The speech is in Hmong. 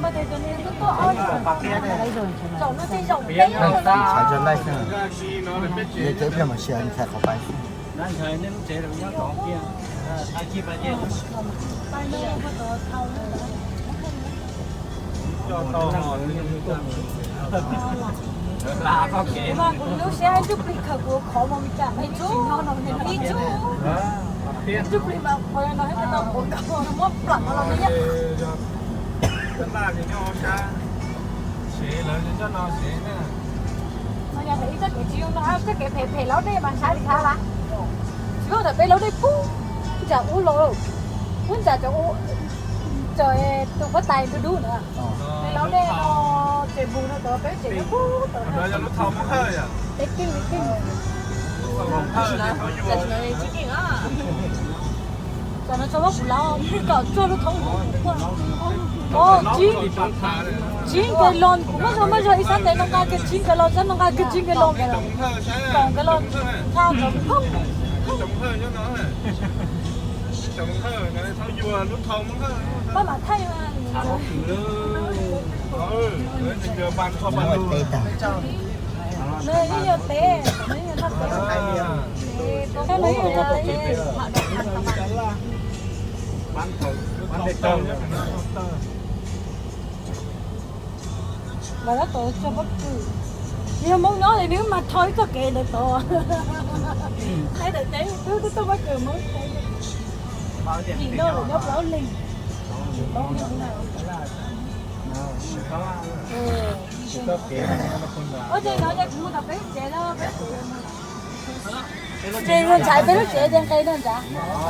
Txhais tso laij xwb, yog cov ib pliag mam sia ntshai qhov pais xwb. Kuv lub siab ib tug plig khaws kuv qhov mus li cas, ib tug plig mas qhov no muab plam los li. Yog thaum ib txoj kev tsis zoo no, txoj kev phem phem laub dej mas saib li cas lawm. Tsis paub thaum peb laub dej pub ntsam ub los, pub ntsam cov ub, cov tus huab tais dub dub na. Peb laub dej no ces mus no tod peb tseem pub tod. Peb twj li twj. Tam no tso muab kuv laub kom tsuag lub thoob. Tsib nkaus los kuv muab zog muab zog ib sab ntev no nqa kiag tsib nkaus los, sab no nqa kiag tsib nkaus los, kaum nkaus los, tha tso poob. Pab mam thaij. Nws yeej yog teb, nws yeej yog noj teb. Sab no yeej yog Mas tab tom tso pob kws, yog Hmoob nyob es nws mas tho ib txoj kev ntawd tod. Thaij daim teb twb tuaj pob kws Hmoob. Tim no lawm nyob plaub leeg. Ua ces no ces kuv mus tom peb lub tsev no, peb lub tsev, ces ntshai peb lub tsev ces nqis no ntag.